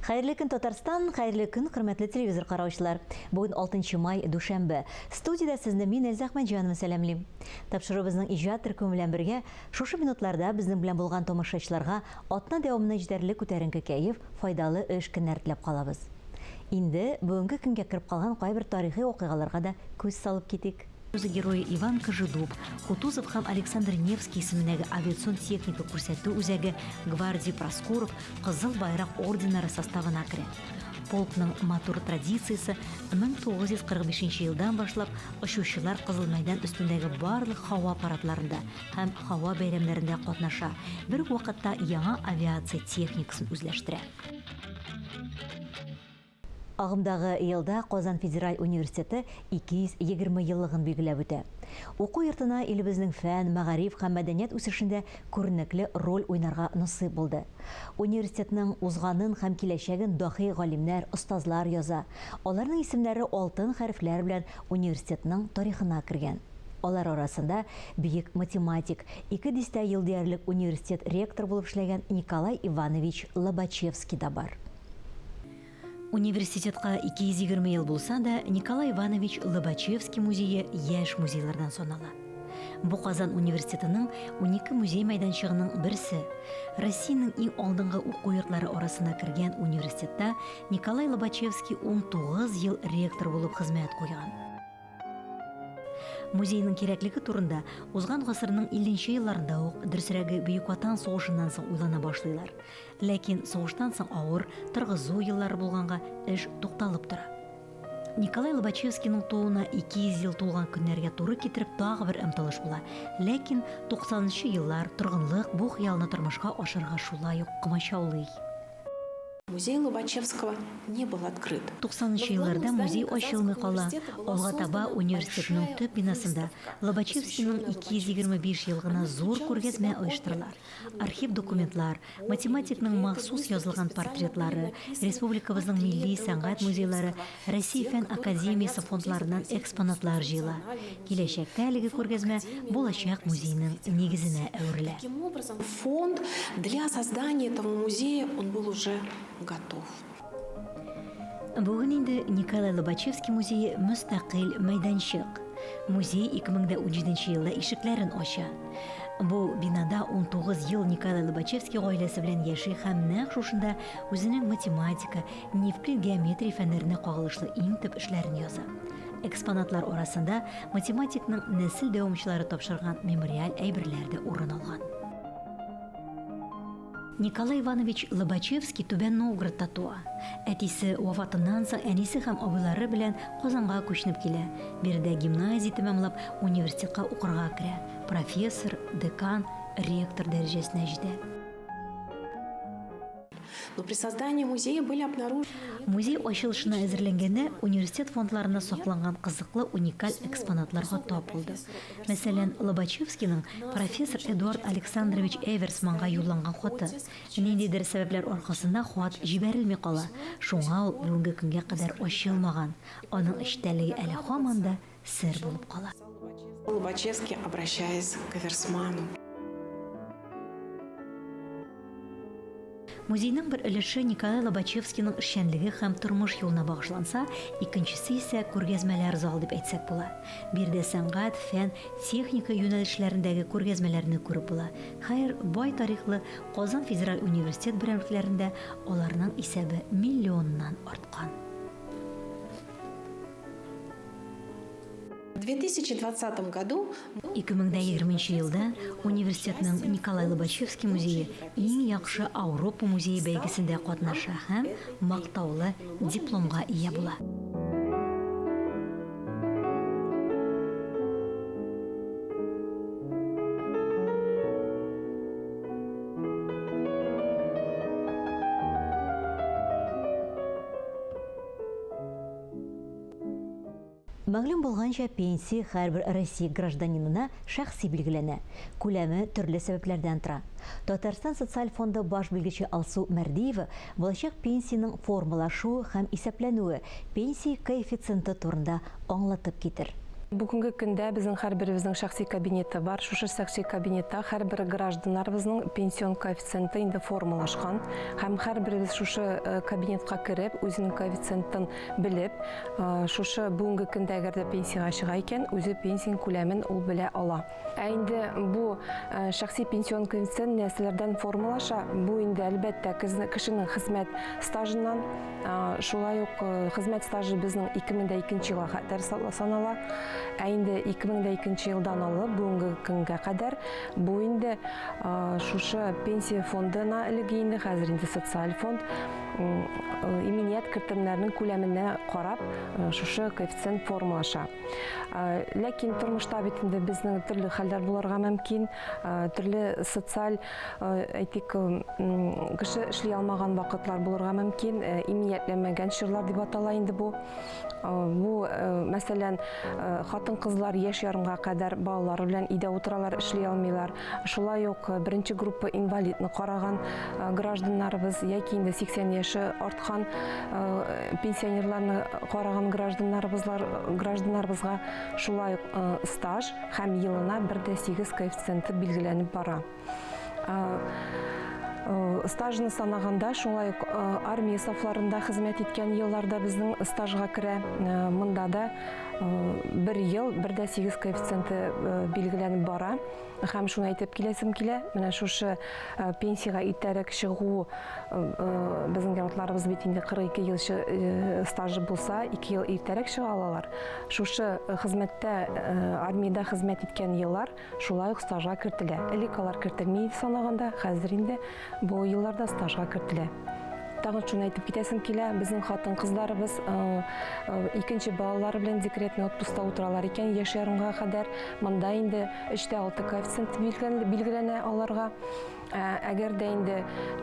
Хәерле көн, Татарстан, хәерле көн, хөрмәтле телевизор караучылар. Бүген 6 май, дүшәмбе. Студиядә сезне мин, Эльза Әхмәтҗанова сәламлим. Тапшыруыбызның иҗат төркеме белән бергә шушы минутларда безнең белән булган тамашачыларга атна дәвамында җитәрлек күтәренке кәеф, файдалы эш көннәр теләп калабыз. Инде бүгенге көнгә кереп калган кайбер тарихи вакыйгаларга да күз салып китик. Проза герое Иван Кожедуб, Кутузов һәм Александр Невский исемендәге авиацион техника күрсәтү үзәге гвардия Проскуров Кызыл Байрак орденнары составына керә. Полкның матур традициясе 1945 елдан башлап очучылар Кызыл мәйдан өстендәге барлык һава парадларында һәм һава бәйрәмнәрендә катнаша, бер үк вакытта яңа авиация техникасын үзләштерә. Агымдагы елда Казан федераль университеты 220 еллыгын билгеләп үтә. Уку йортына илебезнең фән, мәгариф һәм мәдәният үсешендә күренекле роль уйнарга насыйп булды. Университетның узганын һәм киләчәген даһи галимнәр, остазлар яза. Аларның исемнәре алтын хәрефләр белән университетның тарихына кергән. Алар арасында бөек математик, ике дистә ел диярлек университет ректоры булып эшләгән Николай Иванович Лобачевский да бар. Университетка 220 ел булса да, Николай Иванович Лобачевский музее яшь музейлардан санала. Бу Казан университетының унике музей мәйданчыгының берсе. Россиянең иң алдынгы уку йортлары арасына кергән университетта Николай Лобачевский 19 ел ректор булып хезмәт куйган. Музейның кирәклеге турында узган гасырның 50 нче елларында ук, дөресрәге, Бөек Ватан сугышыннан соң уйлана башлыйлар. Ләкин сугыштан соң авыр, торгызу еллары булганга, эш тукталып тора. Николай Лобачевскийның тууына 200 ел тулган көннәргә туры китереп тагы бер омтылыш була. Ләкин 90 нчы еллар, торгынлык бу хыялны тормышка ашырырга шулай ук комачаулый. Музей Лобачевского не был открыт. Туксанынчы елларда музей ачылмый кала. Алга таба университетның төп бинасында Лобачевскийның 225 елгына зур күргәзмә оештырыла. Архив документлар, математикның махсус язылган портретлары, республикабызның милли сәнгать музейлары, Россия фән академиясе фондларыннан экспонатлар җыела. Киләчәктә әлеге күргәзмә булачак музейның нигезенә әверелә. Таким образом, фонд для создания этого музея он был уже готов. Бүген инде Николай Лобачевский музее мөстәкыйль мәйданчык. Музей 2017 елда ишекләрен ача. Бу бинада 19 ел Николай Лобачевский гаиләсе белән яши һәм нәкъ шушында үзенең математика, Невклид геометрия фәннәренә кагылышлы иң төп эшләрен яза. Экспонатлар арасында математикның нәсел дәвамчылары тапшырган мемориаль әйберләр дә урын алган. Николай Иванович Лобачевский Түбән Новгородта туа. Әтисе вафатыннан соң әнисе һәм абыйлары белән Казанга күченеп килә. Биредә гимназия тәмамлап, университетка укырга керә, профессор, декан, ректор дәрәҗәсенә җитә. Но при создании музея были обнаружены. Музей ачылышына әзерләнгәндә университет фондларында сакланган кызыклы уникаль экспонатларга тап булды. Мәсәлән, Лобачевскийның профессор Эдуард Александрович Эверсманга юлланган хаты. Ниндидер сәбәпләр аркасында хат җибәрелми кала, шуңа ул бүгенге көнгә кадәр ачылмаган. Аның эчтәлеге әле һаман да сер булып кала. Лобачевский, обращаясь к Эверсману. Музейның бер өлеше Николай Лобачевскийның эшчәнлеге һәм тормыш юлына багышланса, икенчесе исә күргәзмәләр залы дип әйтсәк була. Биредә сәнгать, фән, техника юнәлешләрендәге күргәзмәләрне күреп була. Хәер, бай тарихлы Казан федераль университет берәмлекләрендә аларның исәбе миллионнан арткан. В 2020 году 2020 елда университетның Николай Лобачевский музее иң яхшы Ауропа музее бәйгесендә катнаша һәм мактаулы дипломга ия була. Мәгълүм булганча, пенсия һәрбер Россия гражданинына шәхси билгеләнә. Күләме төрле сәбәпләрдән тора. Татарстан Социаль фонды баш белгече Алсу Мәрдиева булачак пенсиянең формалашуы һәм исәпләнүе, пенсия коэффициенты турында аңлатып китер. Бүгенге көндә безнең һәрберебезнең шәхси кабинеты бар. Шушы шәхси кабинетта һәрбер гражданнарыбызның пенсион коэффициенты инде формалашкан. Һәм һәрберебез шушы э, кабинетка кереп, үзенең коэффициентын белеп, э, шушы бүгенге көндә әгәр дә пенсиягә чыга икән, үзе пенсия күләмен ул белә ала. Ә инде бу э, шәхси пенсион коэффициент нәрсәләрдән формалаша? Бу инде, әлбәттә, кешенең хезмәт стажыннан, шулай ук э, хезмәт стажы безнең 2002 елга хәтәр санала. Ә инде 2002 елдан алып бүгенге көнгә кадәр бу инде шушы пенсия фондына элеге инде, хәзер инде социаль фонд э, иминият кертемнәренең күләменә карап шушы коэффициент формалаша. Ләкин тормышта бит инде безнең төрле хәлләр булырга мөмкин, төрле социаль, әйтик, кеше эшли алмаган вакытлар булырга мөмкин, иминиятләнмәгән чорлар дип атала инде бу. Бу, мәсәлән, хатын-кызлар яшь ярымга кадәр балалары белән өйдә утыралар, эшли алмыйлар. Шулай ук беренче группа инвалидны караган гражданнарыбыз яки инде 80 яше арткан пенсионерларны караган гражданнарыбызлар гражданнарыбызга шулай ук стаж һәм елына 1,8 коэффициенты билгеләнеп бара. Стажны санаганда шулай ук армия сафларында хезмәт иткән елларда безнең стажга керә. Монда да бер ел 1,8 коэффициенты билгеләнеп бара. Һәм шуны әйтеп киләсем килә, менә шушы пенсиягә иртәрәк чыгу, безнең геротларыбыз бит инде 42 ел стажы булса, 2 ел иртәрәк чыга алалар. Шушы хезмәттә, армиядә хезмәт иткән еллар шулай ук стажга кертелә. Элек алар кертелми иде санаганда, хәзер инде бу елларда стажга кертелә. Тагын шуны әйтеп китәсем килә, безнең хатын-кызларыбыз э, э, икенче балалары белән декретный отпускта утыралар икән яшь ярымга кадәр. Монда инде 3,6 коэффициент билгеләнә аларга. Ә, әгәр дә инде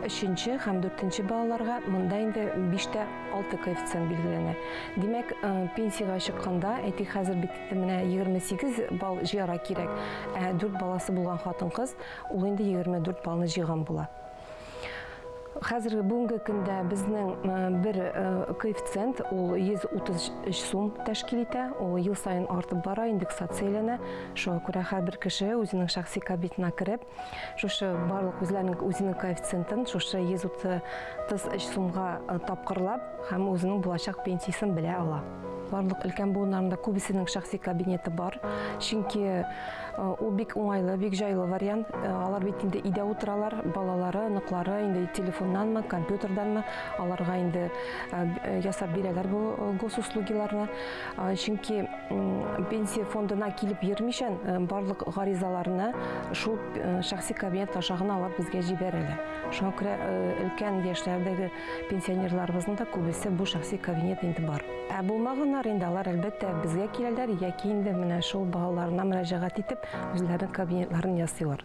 өченче һәм дүртенче балаларга монда инде 5,6 коэффициент билгеләнә. Димәк, э, пенсиягә чыкканда, әйтик, хәзер бит менә 28 балл җыярга кирәк. Ә дүрт баласы булган хатын-кыз ул инде 24 баллны җыйган була. Хәзерге бүгенге көндә безнең э, бер э, коэффициент ул 133 сум тәшкил итә. Ул ел саен артып бара, индексацияләнә. Шуңа күрә һәрбер кеше үзенең шәхси кабинетына кереп, шушы барлык үзләренең үзенең коэффициентын шушы 133 сумга э, тапкырлап һәм үзенең булачак пенсиясен белә ала. Барлык өлкән буыннарында күбесенең шәхси кабинеты бар. Чөнки Ул бик уңайлы, бик җайлы вариант. Алар бит инде өйдә утыралар, балалары, оныклары инде телефоннанмы, компьютерданмы, аларга инде ясап бирәләр бу госуслугиларны. Чөнки пенсия фондына килеп йөрмичә, барлык гаризаларны шул шәхси кабинет аша гына алар безгә җибәрәләр. Шуңа күрә өлкән яшьләрдәге пенсионерларыбызның да күбесе бу шәхси кабинет инде бар. Ә булмаганнар инде алар, әлбәттә, безгә киләләр яки инде менә шул балаларына мөрәҗәгать итеп, үзләренең кабинетларын ясыйлар.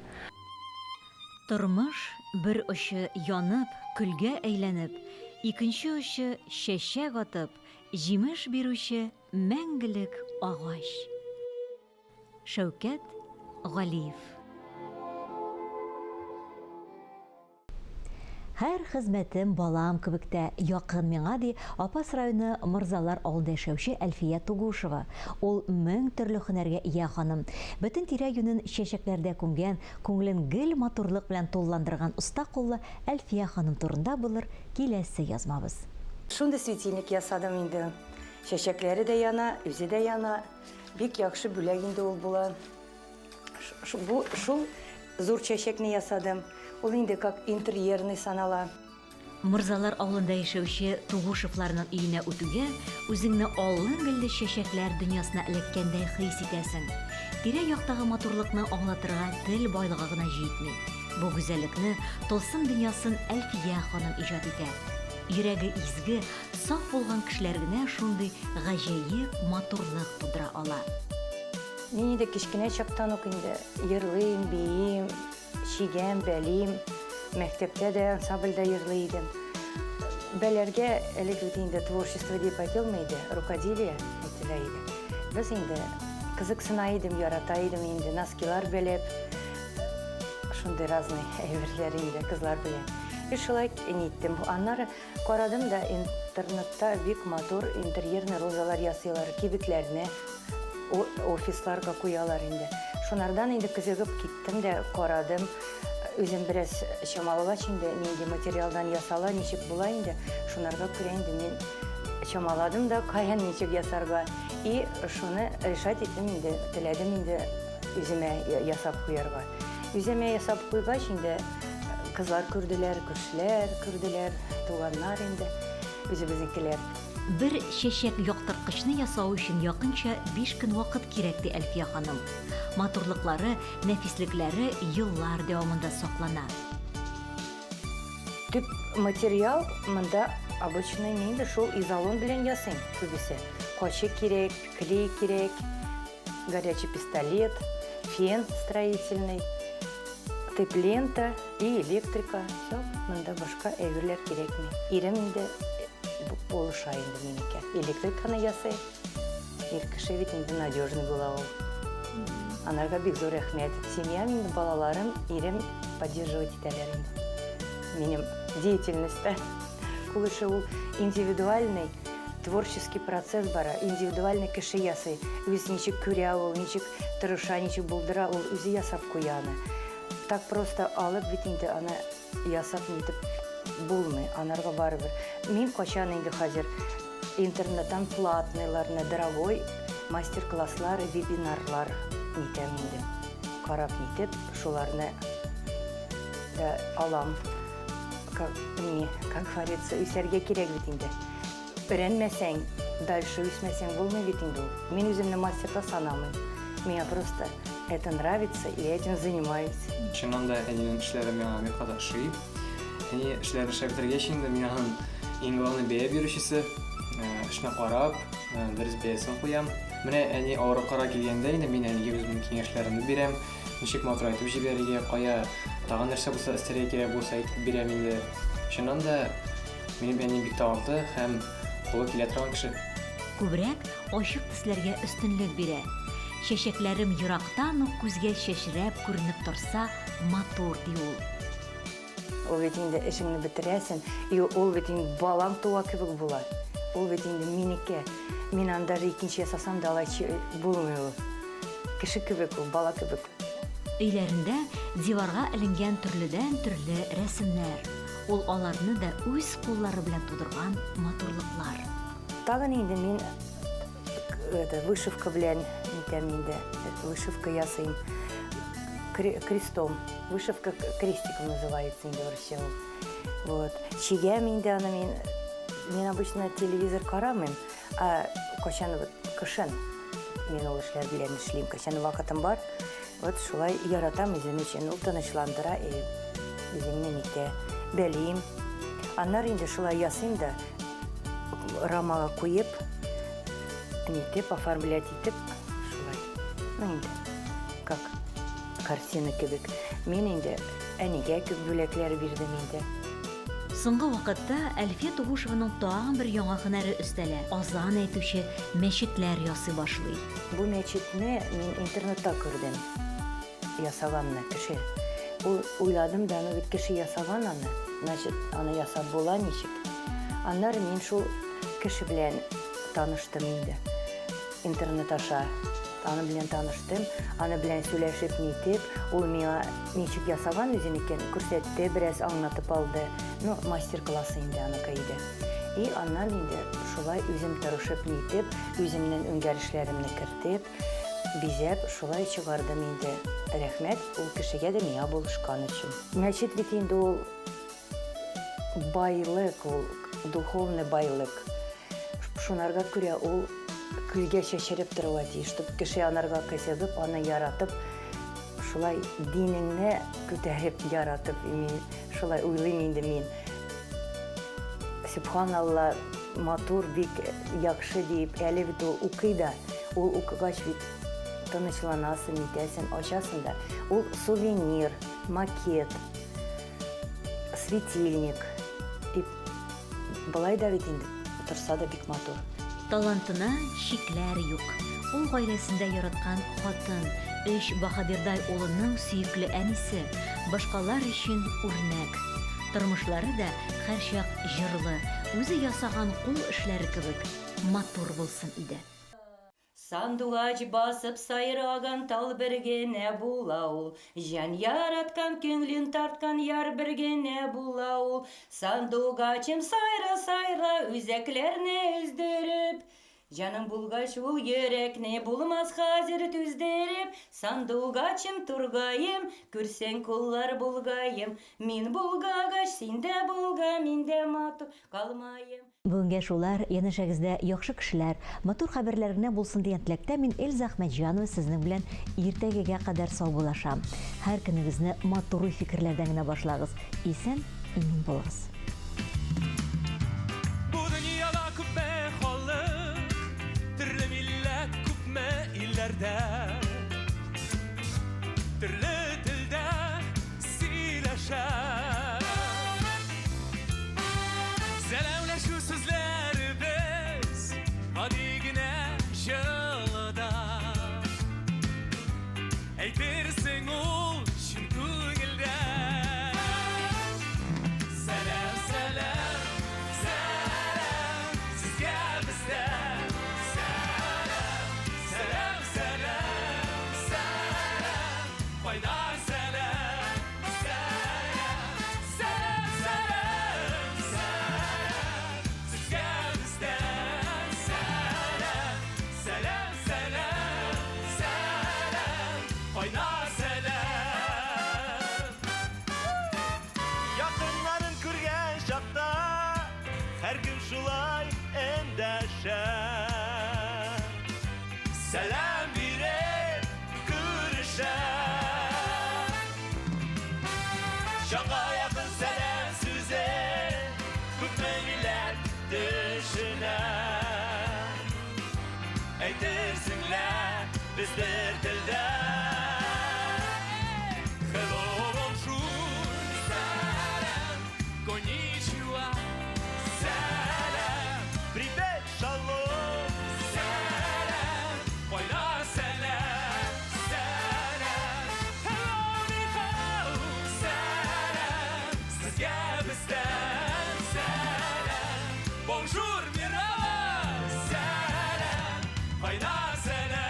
Тормыш бер очы янып, көлгә әйләнеп, икенче очы чәчәк атып, җимеш бирүче мәңгелек агач. Шәүкәт Галиев. Һәр хезмәтем балам кебек тә якын миңа, ди Апас районы Морзалар авылында яшәүче Әлфия Тугушева. Ул мең төрле һөнәргә ия ханым. Бөтен тирә-юнен чәчәкләрдә күмгән, күңелен гел матурлык белән тулыландырган оста куллы Әлфия ханым турында булыр киләсе язмабыз. Шундый светильник ясадым инде. Чәчәкләре дә яна, үзе дә яна. Бик яхшы бүләк инде ул була. Бу шул зур чәчәкне ясадым. Ул инде как интерьерный санала. Морзалар авылында яшәүче Тугушевларның өенә үтүгә, үзеңне аллы-гөлле чәчәкләр дөньясына эләккәндәй хис итәсең. Тирә-яктагы матурлыкны аңлатырга тел байлыгы гына җитми. Бу гүзәллекне, тылсым дөньясын Әлфия ханым иҗат итә. Йөрәге изге, саф булган кешеләр генә шундый гаҗәеп матурлык тудыра ала. Мин инде кечкенә чактан ук инде йырлыйм, биим, чигәм, бәлим. Мәктәптә дә ансамбльдә йырлый идем. Бәләргә элек бит инде творчество дип әйтелми иде, рукоделие әйтелә иде. Без инде кызыксына идем, ярата идем инде, носкилар бәләп, шундый разный әйберләр инде кызлар белән. И шулай ниттем. Аннары Карадым да, интернетта бик матур интерьерный розалар ясыйлар, кибетләрне. Офисларга куялар инде. Шунардан инде кызыгып киттем дә карадым. Үзем бераз чамалагач инде, нинди материалдан ясала, ничек була инде, шунарга күрә инде мин чамаладым да, каян ничек ясарга. И шуны решать иттем инде, теләдем инде үземә ясап куярга. Үземә ясап куйгач инде, кызлар күрделәр, күршеләр күрделәр, туганнар инде, үзебезнекеләр. Бер чәчәк яктырткычны ясау өчен якынча 5 көн вакыт кирәк, ди Әлфия ханым. Матурлыклары, нәфислекләре еллар дәвамында саклана. Төп материал монда обычный инде шул изолон белән ясыйм күбесе. Качы кирәк, клей кирәк, горячий пистолет, фен строительный, тэп-лента и электрика. Все, монда башка әйберләр кирәкми. Ирем инде булыша инде минеке. Электриканы ясый. Ир кеше бит инде надежный була ул. Анарга бик зур рәхмәт. Семьям инде, балаларым, ирем поддерживать итәләр инде. Минем деятельностьта. Кул эше ул индивидуальный творческий процесс бара. Индивидуальный кеше ясый. Үз ничек күрә ул, ничек тырыша, ничек булдыра, ул үзе ясап куя аны. Так просто алып бит инде аны ясап нитеп булмый. Анарга барыбер. Мин качан инде хәзер интернеттан платныйларны, дорогой мастер-класслар, вебинарлар нитәм инде. Карап нитеп, шуларны да алам. Как, не, как говорится, үсәргә кирәк бит инде. Өйрәнмәсәң, дальше үсмәсәң булмый бит инде ул. Мин үземне мастерда санамыйм. Миңа просто это нравится, и я этим занимаюсь. Чыннан да әнинең эшләре миңа бик каты ошый. Әни эшләрен эшләп бетергәч инде мин аның иң главный бәя бирүчесе. Эшне карап, дөрес бәясен куям. Менә әни авырыккара килгәндә инде мин әнигә үземнең киңәшләремне бирәм. Ничек матурайтып җибәрергә, кая тагын нәрсә булса өстәргә кирәк булса әйтеп бирәм инде. Чыннан да минем әнием бик талантлы һәм кулы килә торган кеше. Күбрәк ачык төсләргә өстенлек бирә. Чәчәкләрем ерактан ук күзгә чәчрәп күренеп торса, матур, ди ул. Ул бит инде эшеңне бетерәсең, и ул бит инде балаң туа кебек була. Ул бит инде минеке. Мин аны даже икенче ясасам да алай булмый ул. Кеше кебек ул, бала кебек. Өйләрендә диварга эленгән төрледән-төрле рәсемнәр. Ул аларны да үз куллары белән тудырган матурлыклар. Тагын инде мин это, вышивка белән нитәм инде, вышивка ясыйм. Крестом. Вышивка крестиком называется инде урысча ул. Вот. Чигәм инде аны мин. Мин обычно телевизор карамыйм, а кайчан вот кышын мин ул эшләр белән эшлим. Кайчан вакытым бар, вот шулай яратам үзем өчен. Ул тынычландыра, и үзеңне нитә, бәлим. Аннары инде шулай ясыйм да, рамага куеп, нитеп, оформлять итеп, шулай. Ну инде, как картина кебек. Мин инде әнигә күп бүләкләр бирдем инде. Соңгы вакытта Әлфия Тугушеваның тагын бер яңа һөнәре өстәлә. Азан әйтүче мәчетләр ясый башлый. Бу мәчетне мин интернетта күрдем. Ясаганны кеше. Ул уйладым да, ну бит кеше ясаган аны, значит, аны ясап була ничек. Аннары мин шул кеше белән таныштым инде. Интернет аша. Аны белән таныштым, аны белән сөйләшеп нитеп, ул миңа ничек ясаган үзенекен күрсәтте, бераз аңлатып алды. Ну, мастер-классы инде аныкы иде. И аннан инде шулай үзем тырышып нитеп, үземнең үңгәрешләремне кертеп, бизәп шулай чыгардым инде. Рәхмәт ул кешегә дә миңа булышкан өчен. Мәчет бит инде ул байлык, ул духовный байлык. Шунарга күрә ул күзгә чәчереп торырга тиеш, чтоб кеше анарга кызыгып, аны яратып, шулай динеңне күтәреп яратып, мин шулай уйлыйм инде мин. Сөбханалла, матур, бик яхшы дип, әле бит ул укый да, ул укыгач бит тынычланасың, нитәсең, ачасың да. Ул сувенир, макет, светильник. И былай да бит инде торса да бик матур. Талантына чикләр юк. Ул гаиләсендә яраткан хатын, өч баһадирдай улының сөекле әнисе, башкалар өчен үрнәк. Тормышлары да һәрчак җырлы, үзе ясаган кул эшләре кебек матур булсын иде. Сандугач басып сайраган тал бер генә була ул, Җан яраткан, күңлен тарткан яр бер генә була ул. Сандугачым сайра, сайра, үзәкләрне өздереп, Җаның булгач ул йөрәкне булмас хәзер түздереп. Сандугачым, тургаем, күрсәң куллар булгаем, Мин булгагач, син дә булга, мин дә матур калмаем. Бүгенгә шулар, янәшәгездә яхшы кешеләр, матур хәбәрләр генә булсын дигән теләктә мин Эльза Әхмәтҗанова сезнең белән иртәгегә кадәр саубуллашам. Һәр көнегезне матур уй-фикерләрдән генә башлагыз. Исән, имин булыгыз. Бу дөньяда күпме халык, төрле милләт, күпме илләрдә, төрле телдә сөйләшә. Сәламләшү сүзләребез гади генә җылыда. Әйтерсең ул чын күңелдән. Сәлам, сәлам, сәлам, сезгә бездән. Сәлам, сәлам, сәлам, сәлам, кайнар сәлам. Сәлам, сәлам, сәлам, сәлам, сезгә бездән. Сәлам, Сәлам, сәлам, сәлам, кайнар сәлам. Якыннарын күргән чакта һәркем шулай эндәшә. Сәлам биреп күрешә. Җанга якын сәлам сүзе күпме милләт төшенә. Әйтерсең лә без бер телдә. Hello, bonjour, сәлам, конничуа, сәлам, Привет, шалом, сәлам, кайнар сәлам, сәлам, hello, ни хао, сәлам, сезгә бездән сәлам, bonjour, merhaba, сәлам, кайнар сәлам.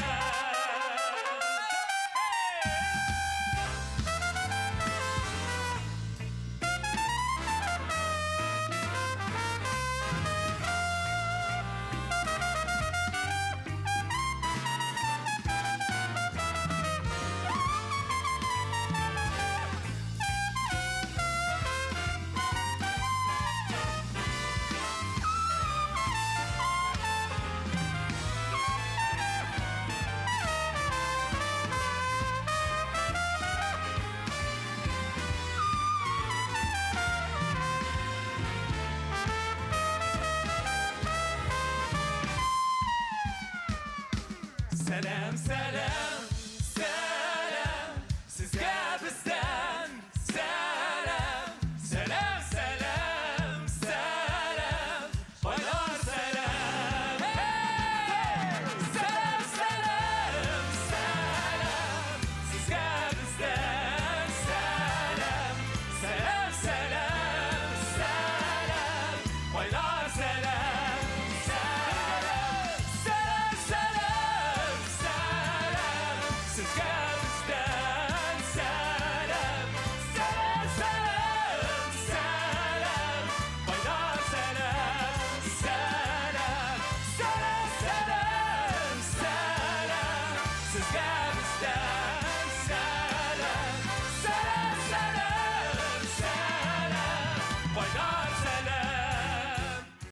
Сәлам, сәлам.